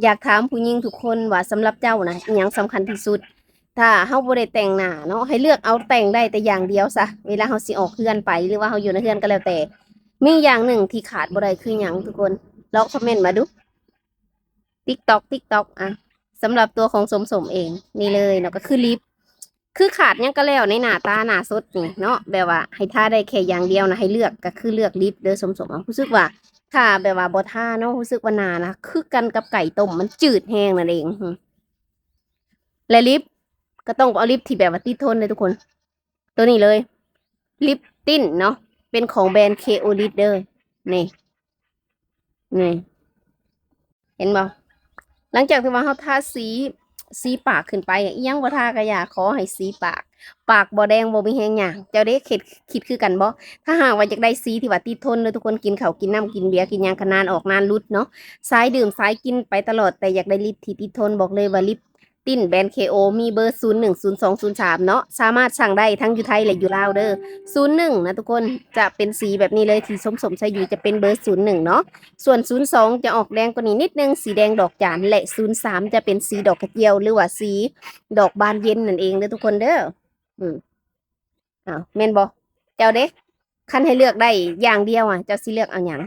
ຢາກຖາມຜູ້ຍິງທຸກຄົນວ່າ ສຳລັບເຈົ້ານະ ອີ່ຫຍັງສຳຄັນທີ່ສຸດ? ຖ້າເຮົາບໍ່ໄດ້ແຕ່ງໜ້າເນາະ ໃຫ້ເລືອກເອົາແຕ່ງໄດ້ແຕ່ຢ່າງດຽວຊະ ເວລາເຮົາຊິອອກເຮືອນໄປ ຫຼືວ່າເຮົາຢູ່ໃນເຮືອນກໍແລ້ວແຕ່ ມີຢ່າງໜຶ່ງທີ່ຂາດບໍ່ໄດ້ຄືຫຍັງທຸກຄົນ? ລອງຄອມເມັນມາດູ. ຕິກຕອກ ຕິກຕອກ ອະ ສຳລັບຕົວຂອງສົມໆເອງ ນີ້ເລີຍເນາະ ກໍຄືລິບ. ຄືຂາດຫຍັງກໍແລ້ວໃນໜ້າຕາໜ້າສົດນີ້ເນາະ ແບບວ່າໃຫ້ທາໄດ້ແຄ່ຢ່າງດຽວນະ ໃຫ້ເລືອກກໍຄືເລືອກລິບເດີສົມໆ. ເອົາ ຮູ້ສຶກວ່າ ຖ້າແບບວ່າບໍ່ທາເນາະ ຮູ້ສຶກວ່າໜ້ານະ ຄືກັນກັບໄກ່ຕົ້ມ ມັນຈືດແຮງນັ້ນເອງ. ແລະ ລິບກໍຕ້ອງເອົາລິບທີ່ແບບວ່າຕິດທົນເດີທຸກຄົນ. ໂຕນີ້ເລີຍ ລິບຕິນເນາະ ເປັນຂອງແບຣນ K O Lit ເດີ ນີ້ ນີ້ ເຫັນບໍ່? ຫຼັງຈາກທີ່ວ່າເຮົາທາສີ ສີປາກຂຶ້ນໄປ ອີ່ຫຍັງບໍ່ທາກໍຢ່າ ຂໍໃຫ້ສີປາກ ປາກບໍ່ແດງບໍ່ມີແຮງຫຍັງ. ເຈົ້າເດ້ ຄິດ ຄິດຄືກັນບໍ່? ຖ້າຫາກວ່າຢາກໄດ້ສີທີ່ວ່າຕິດທົນເດີທຸກຄົນ ກິນເຂົ້າກິນນ້ຳ ກິນເບຍ ກິນຫຍັງ ຂະໜາດອອກງານຫຼຸດເນາະ ສາຍດື່ມສາຍກິນໄປຕະຫຼອດ ແຕ່ຢາກໄດ້ລິບທີ່ຕິດທົນ ບອກເລີຍວ່າລິບ ຕິນແບຣນ K O ມີເບີ ສູນໜຶ່ງ ສູນສອງ ສູນສາມ ເນາະ ສາມາດສັ່ງໄດ້ທັງຢູ່ໄທ ແລະ ຢູ່ລາວເດີ. ສູນໜຶ່ງນະທຸກຄົນ ຈະເປັນສີແບບນີ້ເລີຍ ທີ່ສົມໆໃຊ້ຢູ່ຈະເປັນເບີ ສູນໜຶ່ງ ເນາະ. ສ່ວນ ສູນສອງ ຈະອອກແດງກວ່ານີ້ນິດໜຶ່ງ ສີແດງດອກຈານ ແລະ ສູນສາມ ຈະເປັນສີດອກກະຈຽວ ຫຼືວ່າສີດອກບານເຢັນນັ້ນເອງເດີທຸກຄົນເດີ. ອືມ ອ້າວ ແມ່ນບໍ່? ເຈົ້າເດ້ ຄັນໃຫ້ເລືອກໄດ້ຢ່າງດຽວອະ ເຈົ້າຊິເລືອກເອົາຫຍັງ?